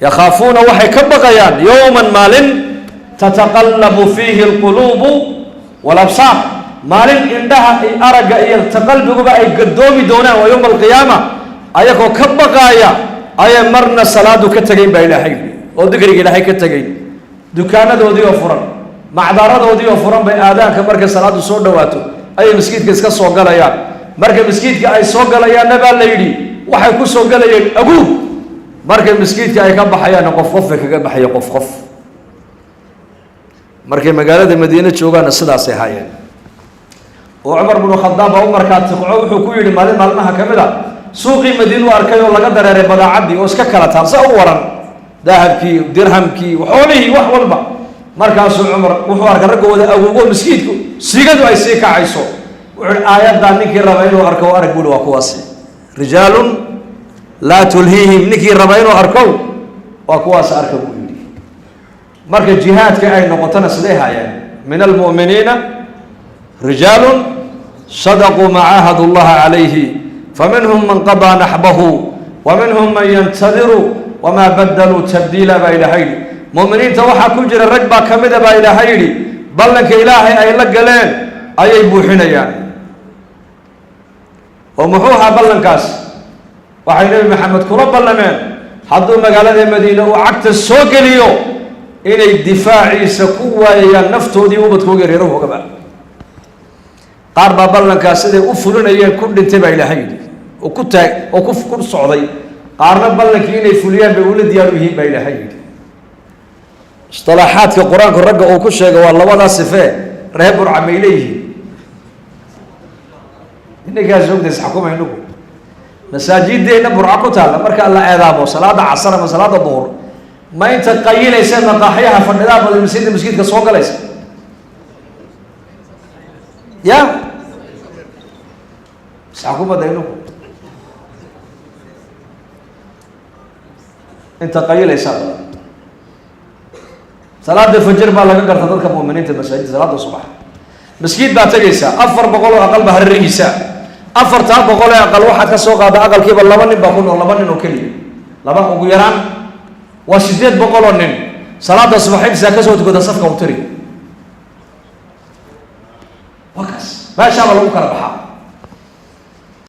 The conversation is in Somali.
Yakhaafuuna, waxay ka baqayaan, yowman, maalin, tataqallabu fiihi alquluubu walabsaar, maalin indhaha iyo aragga iyo qalbiguba ay gadoomi doonaan, waa yowma alqiyaama. Ayagoo ka baqaaya ayay marna salaadu ka tegayn baa Ilaahay yidhi, oo dikriga Ilaahay ka tegayn. Dukaanadoodii oo furan, macdaradoodii oo furan bay aadaanka markay salaadu soo dhawaato ayay maskiidka iska soo galayaan. Marka maskiidka ay soo galayaanna, baa la yidhi, waxay ku soo galayeen aguug. Markay maskiidka ay ka baxayaanna, qof qof bay kaga baxaya, qof qof. Markay magaalada Madiine joogaanna sidaasay haayeen. Oo Cumar binu Khadaab baa u markaa tiqco, wuxuu ku yidhi maalin maalmaha ka mid a, suuqii Madiine u arkay oo laga dareeray badaacaddii oo iska kala taal, sa u waran, dahabkii, dirhamkii, xoolihii, wax walba. Markaasuu Cumar wuxuu arkay raggooda aguugo, maskiidku siigadu ay sii kacayso. Wuxuu ihi, "Aayaddaa ninkii raba inuu arko arag," buuhi, "waa kuwaasi, rijaalun laa tulhiihim. Ninkii raba inuu arko waa kuwaas, arka," buu yidhi. Marka jihaadka ay noqotona siday haayeen? Min almu'miniina rijaalun sadaquu maa caahadu llaha calayhi, faminhum man qadaa naxbahu wa minhum man yantadiru wamaa badaluu tabdiila, baa Ilaahay yidhi. Mu'miniinta waxaa ku jira rag baa ka mida, baa Ilaahay yidhi, ballanka Ilaahay ay la galeen ayay buuxinayaan. Oo muxuu ahaa ballankaas? Waxay Nebi Maxamed kula ballameen hadduu magaalada Madiine uu cagta soo geliyo inay difaaciisa ku waayayaan naftoodii, ubadkooga, reerahoogaba. Qaar baa ballankaas siday u fulinayeen ku dhintay, baa Ilaahay yidhi, oo ku taag oo ku socday. Qaarna ballankii inay fuliyaan bay ula diyaar u yihiin, baa Ilaahay yidhi. Istalaaxaadka Qur-aanku ragga uu ku sheegay waa labadaa sifee. Reer Burca may leeyihiin? Inankaas ogta isxakuma. Inagu masaajideenna Burca ku taalla, marka la eedaamo salaada casar ama salaada duhur, ma inta qayilaysa maqaaxyaha fadhidaa badan masjidda maskiidka soo galaysa? Ya isxakumada, inagu inta qayilaysaa badan. Salaada fajr baa laga garta dadka mu'miniinta masaajidda. Salaada subax maskiid baa tegaysaa, 400 oo aqal baa hareerihiisa. 400 ee aqal waxaad ka soo qaada aqalkiiba laba nin baa ku nool, laba nin oo keliya, laba ugu yaraan, waa 800 oo nin. Salaada subax intisaa kasoo tukata safka u tiri, waa kaas, meeshaaba lagu kala baxaa.